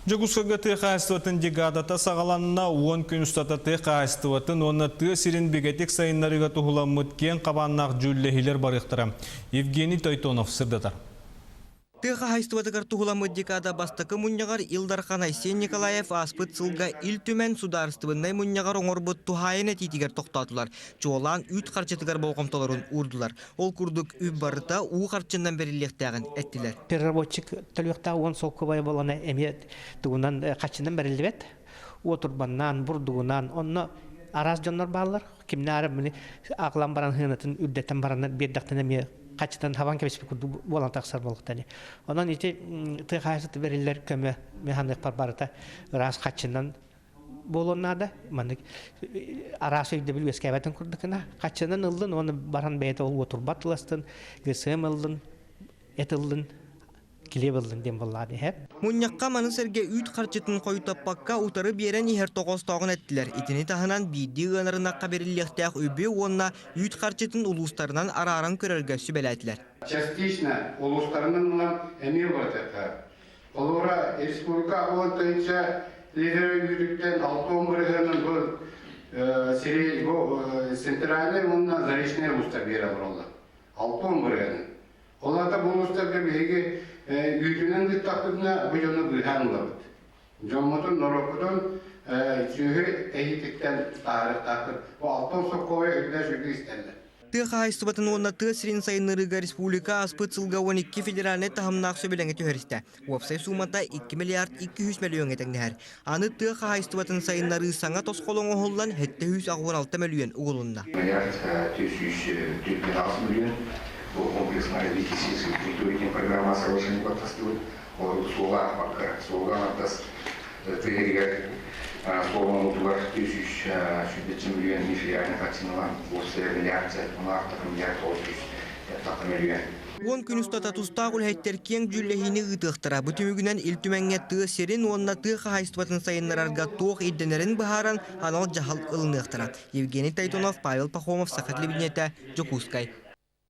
Дьокуускайга тыа хаһаайыстыбатын декадата саҕаланна. 10 күн устата тыа хаһаайыстыбатын уонна тыа сирин бигэтик сайыннарыыга туһуламмыт киэҥ хабааннаах дьүүллэһиилэр барыахтара. Евгений Тойтонов сырдатар. Тыа хаһаайыстыбатыгар туһуламмыт декада бастакы мунньаҕар Ил Дархан Айсен Николаев ааспыт сылга Ил Түмэн судаарыстыбаннай мунньаҕар оҥорбут туһаайан этиитигэр тохтоотулар. Чуолаан үүт харчытыгар болҕомтолорун уурдулар. Ол курдук үп барыта уу харчынан бэриллиэхтээҕин эттилэр. Переработчик төлүөхтээх 10 солкуобай буолана эмиэ тугунан харчынан бэриллибэт. Уотурбаннаан, бурдугунан, онно араас дьоннор бааллар. Кимнээр мини аҕалан баран хыанатын үрдэтэн бараннар биэрдэхтэн эмиэ хаччытан хабан кэбиспит курдук буолан тахсар буолуохтани. Онон ити тыа хаһаайыстыбата бэриллэр көмө механыахпар барыта ыраас хаччынан буолуон наада. Маннык араас өйдөбүл үөскээбэтин курдукына хаччынан ыллын уонна баран бэйэтэ ол уотурбат тыластын, ГСМ ыллын, эт ыллын, килиэп ыллын диэн буоллаҕа иһэр. Мунньахха маны сэргэ үүт харчытын хойутаппакка утары биэрэн иһэр тоҕоостооҕун эттилэр. Итини таһынан биирдии ыанарынахха бэриллиэхтээх үбү уонна үүт харчытын улуустарынан арааран көрөргө сүбэлээтилэр. Частично улуустарынан ылан эмиэ уларытыахха. Холобура, республика 10 тыһыынча лидері үүтүттэн 60 бырыһыанын бу сири бу центральный уонна заречный улуустар биэрэ олороллор. 60 бырыһыанын. Ол аата бу улуустарга биһиги үүтүнэн ыыттахпытына бу дьону быыһаан ылабыт. Дьоммутун, норуоппутун сүөһү тэйиититтэн таһаарыахтаахпыт. Бу алтан соккуойа үрдэ сүргү истэллэр. Тыа хаһаайыстыбатын уонна тыа сирин сайыннарыыга республика ааспыт сылга 12 федеральнай таһымнаах сөбүлэҥи түһэристэ. Уопсай суумата 2 миллиард 200 мөлүйүөҥҥэ тэҥнэһэр. Аны тыа хаһаайыстыбатын сайыннарыы саҥа тосхол оҥоһуллан 786 мөлүйүөн угулунна. Миллиард 448 миллион бу комплексное развитие сельской территории программа соглашение подписывают. Ол суола ахпакка, суолга аҥардас тыа суол оҥоруутугар 320 миллион федеральный харчыналаан уопсайа миллиард миллиард 900 миллион. 10 күн устата тустаах үлэһиттэр киэҥ дьүүллэһиини ыытыахтара. Бу түмүгүнэн Ил Түмэҥҥэ тыа сирин уонна тыа хаһаайыстыбатын сайыннарарга туох ирдэнэрин быһааран анал дьаһал ылыныахтара. Евгений Тайтонов, Павел Пахомов, Саха телевидениетэ, Дьокуускай.